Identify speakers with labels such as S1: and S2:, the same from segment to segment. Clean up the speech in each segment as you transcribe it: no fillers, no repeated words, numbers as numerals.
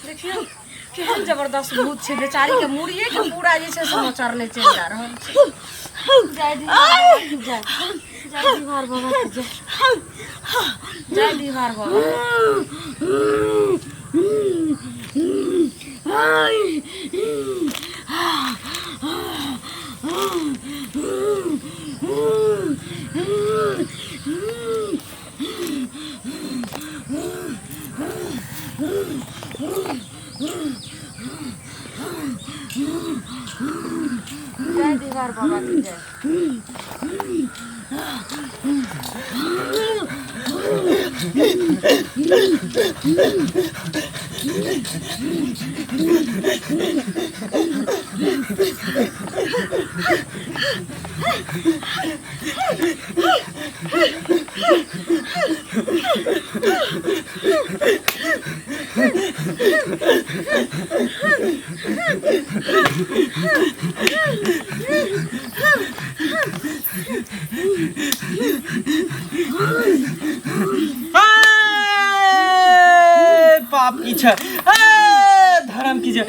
S1: देखियौ केहन जबरदस्त भूत छै बेचारी के मुड़िए के पूरा जे छै से मोचरने चलि जा रहल छै। जय दीवार बाबा की जय, जय दीवार बाबा की जय, जय दीवार बाबा। जय दीवार बाबा की जय।
S2: ए, पाप की छै ए, धर्म की छै ए,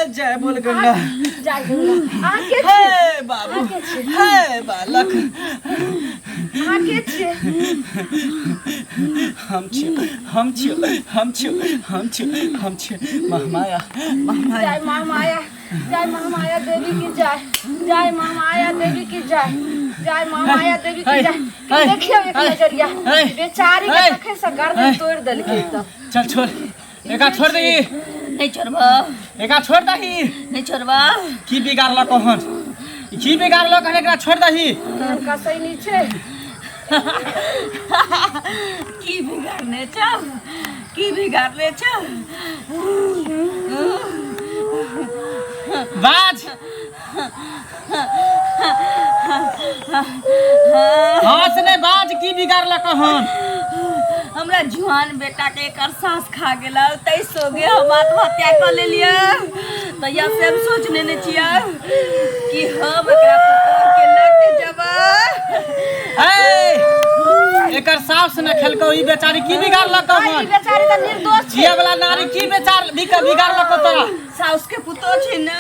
S2: जय बोल गंगा।
S1: जय गंगा। अहाँ के छियै?
S2: हे बाबू।
S1: अहाँ के छियै?
S2: हे बालक।
S1: अहाँ के छियै?
S2: हम छियो, हम छियो, हम छियो, हम छियो, हम छियो महामाया, महामाया।
S1: जय महामाया, जय महामाया देवी की जय, जय महामाया देवी की जय, जय महामाया देवी की जय।
S2: है,
S1: देखियौ एक
S2: है,
S1: नजरिया
S2: है,
S1: बेचारी के
S2: है,
S1: तखन से गर्दन
S2: है।
S1: तोड़ि देलकै तऽ।
S2: चल छोड़, एका छोड़ दही।
S3: नहीं छोड़बा।
S2: एका छोड़ दही।
S3: नहीं छोड़बा।
S2: की बिगाड़लक हन? की बिगाड़लक हन? एकरा छोड़ दही।
S1: कसैनी छै।
S3: की बिगाड़ने छौ? की बिगाड़ने छौ?
S2: बाज, हंस ने, बाज, की बिगाड़लक हन?
S3: हमरा जुआन बेटा के एकर सास खा गेला, तै सोगे हम आत्महत्या कऽ लेलियै। तहिया से हम सोच लेने छियै कि हम एकरा पुतोह के लऽ के जेबै।
S2: ए, एकर सास ने खेलकौ, ई बेचारी की बिगाड़लक
S1: ई
S2: हन?
S1: बेचारी तऽ निर्दोष छै।
S2: जिए वाला नारी की बेचार बिगाड़लक तोरा?
S3: साउस के पुतोह छै ने।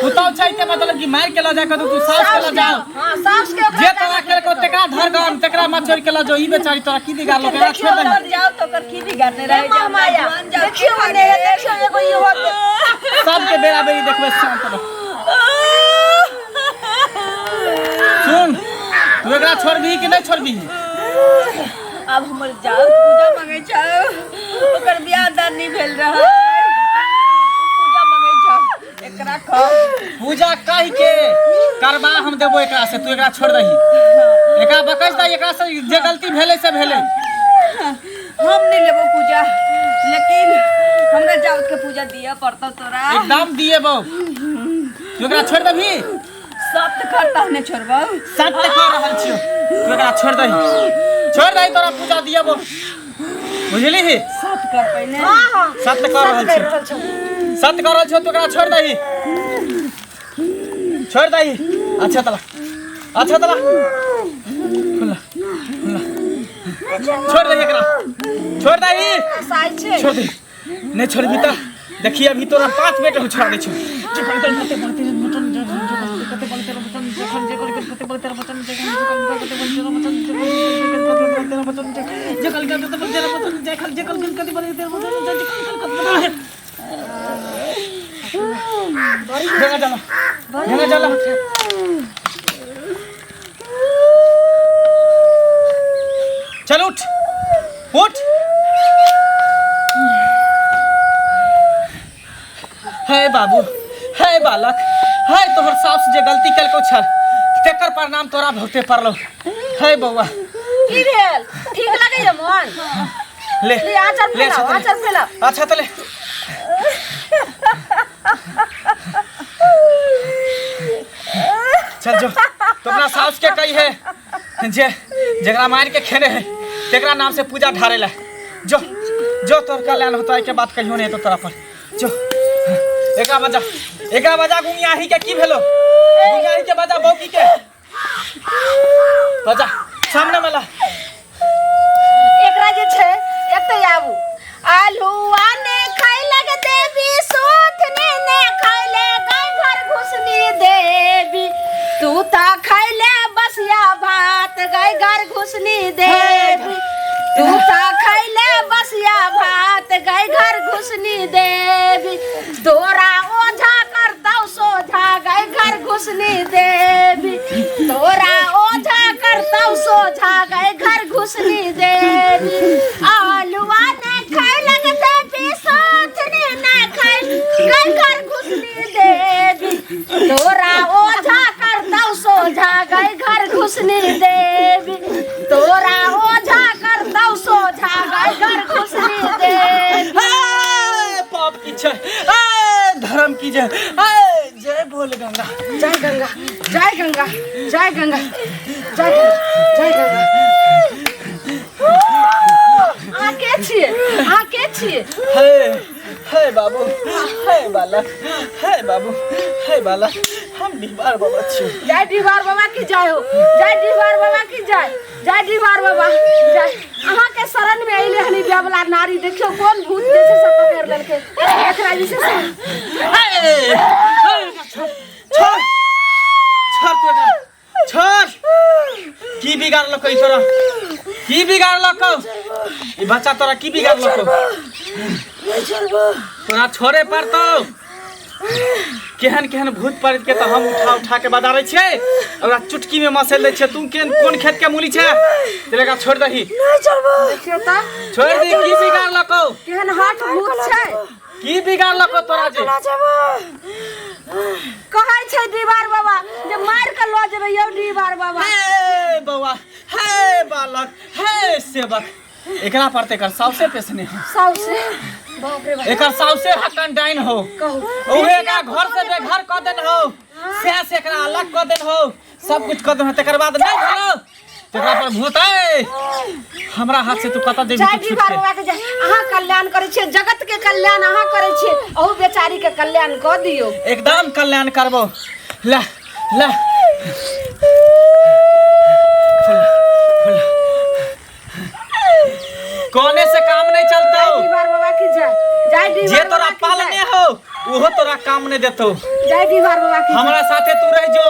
S2: पुतौ छै के मतलब कि मार के लऽ जा के तू सास के लऽ जाओ?
S1: हाँ, साउस के ओकरा
S2: जे तोरा खेलकौ तेकरा धर गन, तेकरा मचोड़ के लऽ जाओ। ई बेचारी तोरा की बिगाड़लक? एकरा छोड़ दही।
S3: मर जाओ तो ओकर की बिगाड़ने रहे?
S1: हे महामाया,
S3: जुआन जाओ।
S1: देखियौ ने, देखियौ एगो इहो
S2: सबके बेरा बेरी देखबै। शांत रह। सुन, तू एकरा छोड़बिही कि नहि छोड़बिही?
S3: आब हमर जाउ पूजा मांगै छौ। ओकर बियाह दान नहि भेल रहै, पूजा मांगै छौ। एकरा कह।
S2: पूजा कहि के करबा हम देबो एकरा से। तू एकरा छोड़ दही, एकरा बकस दही। एकरा से जे गलती भेलै से भेलै।
S3: हम नहीं लेबो पूजा, लेकिन हमरा जाउत के पूजा दिया पड़तो तोरा।
S2: एकदम दिए बो। तू एकरा छोड़ दही।
S3: सत्य कर तहने छोड़बौ।
S2: सत्य कह रहल छियौ, तू एकरा छोड़ दही, छोड़ दही, तोरा पूजा दिए बो, बुझली?
S3: सत्य कर पहिने।
S1: हाँ हाँ
S2: सत्य कह रहल
S1: कर
S2: छियौ।
S1: रहल छौ।
S2: सत्य कह रहल छियौ, तू एकरा छोड़ दही, छोड़ दही। अच्छा तला, अच्छा तला, खुला खुला, छोड़ दही एकरा, छोड़ दही।
S1: कसाई छै।
S2: छोड़ दे। नहीं छोड़बी तऽ देखिए, अभी तोरा 5 मिनट हम छोड़ा दै छियौ। ढेंगा चला, ढेंगा चला, चल उठ, उठ। हे बाबू, हे बालक, हे तोहर सास जे गलती केलकौ छल तेकर परिणाम तोरा भुगते पड़लौ। हे बौआ।
S1: की भेल? ठीक लगैया मन?
S2: ले।
S1: ले आंचर
S2: ले।
S1: फैलाओ।
S2: अच्छा।
S1: आंचर फैलाओ।
S2: अच्छा तऽ ले। चल जो तो अपना सास के कही है जे जकरा मार के खेने है तेकरा नाम से पूजा ढारे ला। जो जो, तोर कल्याण होतो। के बात कहियो नहीं तो तोरा पर। जो, एकरा बजा, एकरा बजा। गुंगियाही के की भेलो? गुंगियाही के बजा, बौकी के बजा। सामने में ला।
S1: एकरा जे छै एतै आबू। आलुआ ने खैलक देवी, सोथनी ने खैले गाय घर घुसनी देवी, तू त खैले बसिया भात गाय घर घुसनी देवी, तू त खैले बसिया भात गाय घर घुसनी देवी, तोरा ओझा करतौ सोझा गाय घर घुसनी देवी, तोरा ओझा करतौ सोझा गाय घर घुसनी देवी, आलुआ ने खैलक देवी, सोथनी ने खैल गाय घर घुसनी देवी, तोरा ओझा करतौ सोझा गाय घर घुसनी देवी, तोरा ओझा करतौ सोझा गाय घर घुसनी देवी।
S2: हे, पाप की छै, हे, धर्म की जय, हे, जय भोले गंगा,
S1: जय गंगा, जय गंगा, जय गंगा, जय गंगा, जय गंगा। अहाँ के छियै? अहाँ के छियै?
S2: हे, हे बाबू, हे बालक, हे बाबू, हे बालक, हम डिहबार बाबा छी।
S1: जय डिहबार बाबा की जय हो, जय डिहबार बाबा की जय, जय डिहबार बाबा जय। अहाँ के शरण में अइले हनी बेवला नारी, देखियो कोन भूत जे छै से पकड़ लेलकै एकरा जे छै से।
S2: हे, हे, छोड़, छोड़, छोड़ तू एकरा, छोड़। की बिगाड़लको ई तोरा? की बिगाड़लको ई बच्चा तोरा? की बिगाड़लको तोरा? छोड़े पड़तौ। केहन केहन भूत प्रेत के तऽ हम उठा उठा के बजारै छियै, ओकरा चुटकी में मसल दै छियै। तू केहन कोन खेत के मूली छै तेरे? एकरा छोड़ दही।
S1: देखियो तऽ,
S2: छोड़ दी। की बिगाड़लको?
S1: केहन हट भूत छै।
S2: की बिगाड़लको तोरा जे
S1: कहै छै दीवार बाबा जे मारि के लऽ जेबै यौ दीवार बाबा?
S2: हे बौआ, हे बालक, हे सेवक, एकरा पर तऽ एकर साउसे पेसने हो।
S1: साउसे? बाप रे बाप।
S2: एकर साउसे हकन डाइन हो।
S1: कहू।
S2: उहे एकरा घर से बेघर कऽ देन हो, से से एकरा अलग कऽ देन हो, सब कुछ कऽ देन हो, तकर बाद नहीं भेलो तकरा पर भूत है। हमरा हाथ से तू कतऽ जेबही?
S1: जय
S2: तू छूट
S1: दीवार
S2: के
S1: बाबा के जय। अहाँ कल्याण करै छियै, जगत के कल्याण अहाँ करै छियै, अहू बेचारी के कल्याण कऽ दियौ।
S2: एकदम कल्याण करबो। ले ले, फुल फुल, कोने से काम नहीं चलतो।
S1: जय दीवार बाबा की जय, जय
S2: जे
S1: दीवार
S2: तोरा
S1: बाबा की
S2: पालने
S1: जय,
S2: हो उहो तोरा काम नहीं देतो।
S1: जय दीवार बाबा की जय।
S2: हमरा साथे तू रह जो,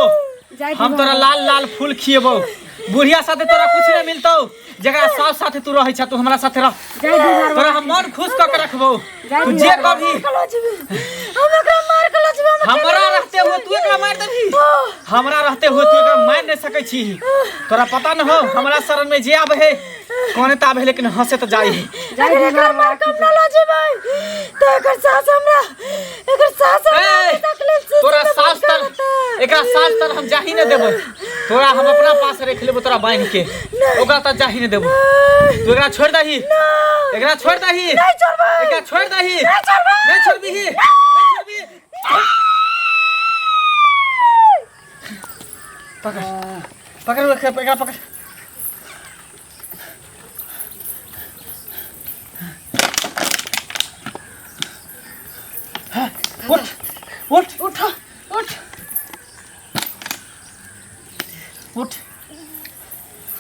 S1: जय
S2: हम
S1: दीवार
S2: तोरा
S1: बाबा।
S2: लाल लाल फूल खिएबो। बुढ़िया साथे तोरा कुछ नहीं मिलतो, जकरा सास साथे तू रहै छ, तू हमरा साथे रह।
S1: जय दीवार
S2: तोरा हम मन खुश कऽ के रखबो।
S1: जय
S2: तू जे
S1: दीवार
S2: कभी हमरा रहते हुए तू एकरा मारि देबही? हमरा रहते हुए तू एकरा मारि नहीं सकै छी। तोरा पता न हो, हमरा शरण में जे आबे है कोने तऽ आबे है, लेकिन हंसे तऽ जाइ है।
S1: जय दीवार बाबा की जय।
S2: ए, तोरा सास तर, एकरा सास तर हम जाही न देबै। तोरा हम अपना पास रख लेबो, तोरा बान्हि के ओकरा तऽ जाही न देबो। तू एकरा छोड़ दही, एकरा छोड़ दही, एकरा छोड़ दही। नहीं छोड़बिही, नहीं छोड़बिही। पकड़, पकड़ एकरा, एकरा पकड़। उठ उठ।
S1: उठ उठ
S2: उठ।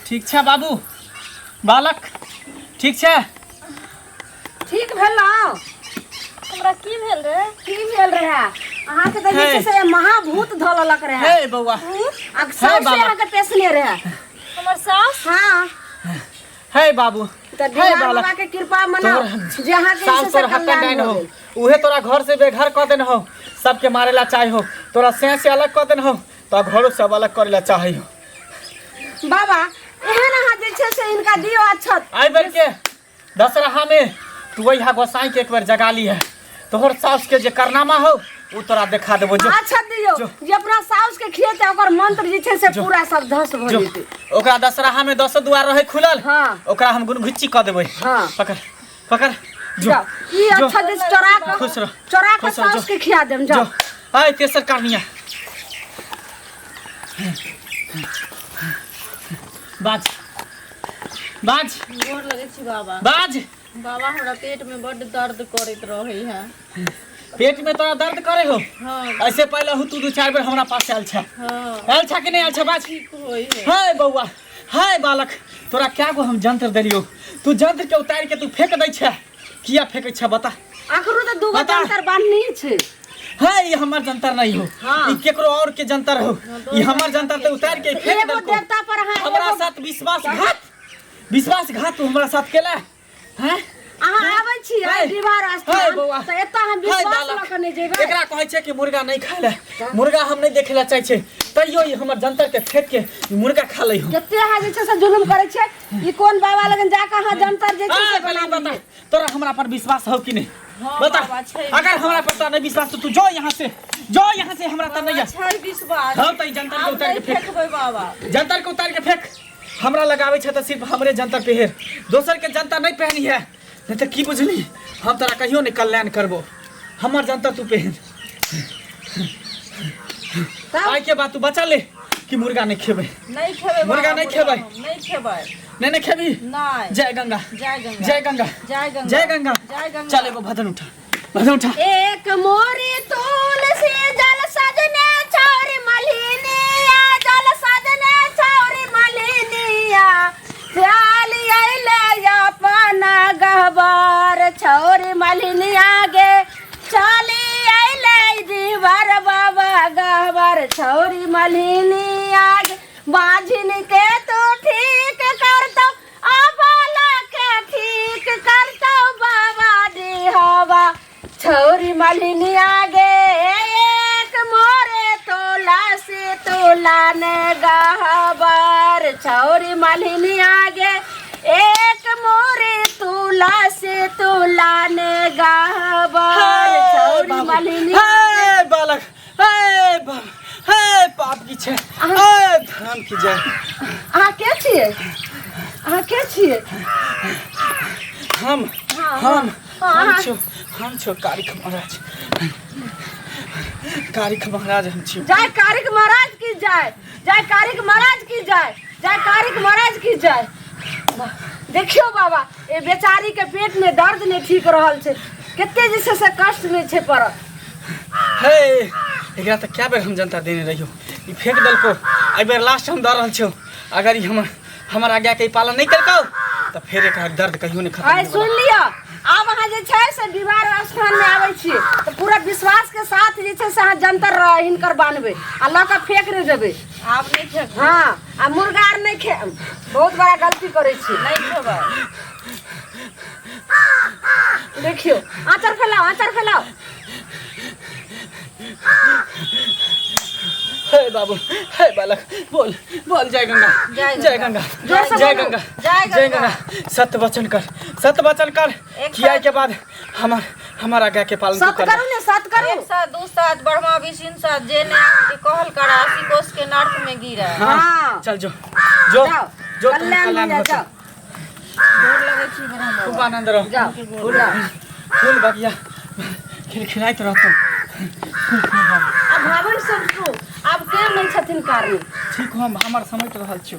S2: ठीक छै बाबू, बालक, ठीक छै?
S1: ठीक भेल?
S3: हमरा की भेल रे?
S1: की भेल रहे अहाँके? तऽ जे छै से महाभूत धऽ लेलक रहे।
S2: हे बौआ,
S1: आ
S2: हे
S1: सबसे
S2: बाबा।
S1: अहाँके पेसने रहे
S3: हमर सास।
S1: हाँ।
S2: हे बाबू,
S1: तऽ
S2: हे
S1: दीवार
S2: बालक,
S1: बाबा के कृपा मनाओ
S2: तोहर
S1: जे अहाँके
S2: सास
S1: जे छै से
S2: तोरा हक्का
S1: कल्याण
S2: डाइन
S1: हो
S2: हो
S1: गेल।
S2: उहे तोरा घर से बेघर कऽ देन हो, सबके मारे ला चाहे हो। तोरा से से अलग कऽ देन हो तो घरो सब अलग करे ला चाहे हो।
S1: बाबा, एहन अहाँ जे छै से हिनका दियौ अक्षत।
S2: आई बेर के दशहरा में तू वही गोसाई के एक बार जगा ली है, तोहर सास के जे करनामा हो उ तोरा देखा देबो। जो
S1: अक्षत दियौ
S2: जो।
S1: जे अपना साउस के खिएतै, ओकर मंत्र जे छै से
S2: जो।
S1: पूरा सब धस भऽ
S2: जो
S1: जेतै।
S2: ओकरा दशहरा में दसो दुआर रहे खुलल।
S1: हाँ।
S2: ओकरा हम गुनघुच्ची कऽ देबै।
S1: हाँ।
S2: पकड़ पकड़, जो।
S1: जाओ, ई
S2: जो।
S1: अक्षत जे चोरा कऽ,
S2: खुश रह,
S1: चोरा कऽ
S2: खुश रह,
S1: साउस
S2: जो।
S1: के खिया देम।
S2: जो
S1: जाओ।
S2: आय तेसर कारनिया बाज बाज।
S3: गोर लगै छी बाबा।
S2: बाज।
S3: बाबा, हमरा पेट में बड्ड दर्द करैत रहै है।
S2: पेट में तोरा दर्द करे हो?
S3: हाँ।
S2: ऐसे पहले हूँ तू दू चार बेर हमरा पास आयल छ?
S3: हाँ।
S2: आयल छ कि नहीं आयल छ? बाज।
S3: ठीक होइ है।
S2: हे बौआ, हाय बालक, तोरा क्या गो हम जंत्र देलियो, तू जंत्र के उतार के तू फेंक दै छै, किया फेंकै छै बता?
S1: अखरो तऽ दूगो
S2: बता।
S1: जंतर बान्हने छै।
S2: है, ई हमर जंतर नहीं हो।
S1: हाँ।
S2: ई केकरो और के जंतर हो, ई हमर जंतर ते उतार के फेंक
S1: एगो
S2: देलको।
S1: देवता पर अहाँ
S2: हमरा
S1: एगो
S2: साथ विश्वासघात, विश्वासघात तू हमरा साथ केला हैं?
S1: अहाँ आबै छी
S2: हे,
S1: दीवार
S2: हे
S1: स्थान
S2: बौआ।
S1: तऽ एतऽ हम
S2: हे
S1: विश्वास
S2: बालक।
S1: लऽ कऽ नहि जेबै।
S2: एकरा कहै छै कि मुर्गा नहीं खाय ले, मुर्गा हम नहीं देखे ला चाहे छै, तैयो ई हमर जंतर के फेंक के ई मुर्गा खा लै हो।
S1: कते अहाँ जे छै से जुलुम करै छियै, ई कोन बाबा लगन जाकऽ अहाँ जंतर जे छै
S2: आ,
S1: से
S2: पहले
S1: बना
S2: ई बता,
S1: लियै?
S2: तोरा हमरा पर विश्वास हो कि नहीं?
S3: हाँ,
S2: बता।
S3: बाबा, छै।
S2: अगर हमरा पर तोरा नहीं विश्वास तो तू जो यहाँ से, जो यहाँ से, हमरा तर नहीं है।
S3: छै विश्वास।
S2: हाँ, तऽ ई जंतर के
S3: आब
S2: उतार के
S3: नहि
S2: फेंक।
S3: फेंकबै बाबा।
S2: जंतर के उतार के फेंक। हमरा लगावे छै तऽ सिर्फ हमरे जंतर पहिर, दोसर के जंतर नहीं पहनी है, नहीं तऽ की बुझली हम तोरा कहियो नहीं कल्याण करबो। हमर जंतर तू पहन।
S1: तब?
S2: आइ के बाद तू बचा ले कि मुर्गा नहीं खेबै।
S3: नहीं खेबै बाबा,
S2: मुर्गा नहीं खेबै।
S3: हम नहीं खेबै।
S2: नहीं नहीं खेबी।
S3: नहीं।
S2: जय गंगा।
S3: जय गंगा।
S2: जय गंगा।
S3: जय गंगा।
S2: जय गंगा।
S3: जय गंगा।
S2: चल एगो भजन उठा, भजन उठा।
S1: एक मोरी तुलसी जल सजने छौरी मलिनिया, जल सजने छौरी मलिनिया, प्याल अइले अपन गहबर छौरी मलिनिया गे, चली अइले दीवर बाबा गहबर छौरी मलिनिया गे, बाझिन के तू ठीक करतौ, अबला के ठीक करतौ बाबा दिहवा छौरी मलिनिया गे, एक मोरे तोला से तोला ने गहबर छौरी मलिनिया गे, एक मोरे तुला से तुला ने गहबर छौरी मलिनिया।
S2: हे बालक, हे बाप, हे पाप की छै, हे धर्म की जय।
S1: अहाँ के छियै? अहाँ के छियै?
S2: हम
S1: हाँ,
S2: हम
S1: हाँ,
S2: हम
S1: हाँ।
S2: छो, हम छो कारिख महाराज, कारिख महाराज हम छी।
S1: जय कारिक महाराज की जय, जय कारिक महाराज की जय, जय कारिक महाराज की जय। देखियो बाबा, ए बेचारी के पेट में दर्द नहीं ठीक रहल छै, कते जे छै से कष्ट में छै पड़ल।
S2: हे एकरा तऽ कए बेर हम जनता देने रहियो, ई फेंक देलको, एहि बेर लास्ट हम दऽ रहल छियौ, अगर ई हमर हमर आज्ञा के ई पालन नहि केलकौ तऽ फेर एकर दर्द कहियो नहि खत्म
S1: आइ
S2: होइवला।
S1: सुन लिअ, आब अहाँ जे छै से विवाह स्थान में आबै छी तऽ पूरा विश्वास के साथ जे छै से अहाँ जंतर हिनकर बान्हबै आ लऽ कऽ फेंक नहि देबै।
S3: आब नहि फेंकबै।
S1: हाँ, आ मुर्गा आर नहि खे, बहुत बड़ा गलती करै छी।
S3: नहि खेबै।
S1: देखियो, आँचर फैलाओ, आँचर फैलाओ।
S2: हे बाबू, हे बालक, बोल बोल, जय गंगा,
S3: जय
S2: जय
S3: गंगा।
S2: गंगा,
S1: जोर से
S2: जय
S1: बोलो।
S2: गंगा,
S3: जय
S2: जय
S3: गंगा।
S2: गंगा। सत्य वचन कर, सत्य वचन कर
S3: एक
S2: किया
S3: साथ-
S2: के बाद हमर हमर आज्ञा के पालन तू
S1: सत
S2: कर।
S1: करू ने, सत करू।
S3: एक साथ दू साथ ब्रह्मा विष्णु साथ जे ने कहल करा 80 कोस के नर्क में गिरा।
S2: हाँ,
S1: हाँ।
S2: चल जो जो
S1: जाओ,
S2: जो तुम
S1: कल्याण
S2: कल्याण
S1: हो
S2: होतौ।
S1: जाओ।
S3: गोर लगै छी ब्रह्मा।
S2: खूब आनंद रहो।
S1: जाओ,
S2: फूल
S1: जाओ।
S2: फूल बगिया खिलखिलाइत रहतौ।
S1: आब भावन सब आब के नहि छथिन कारण।
S2: ठीक, हम हमर समझ रहल छियौ।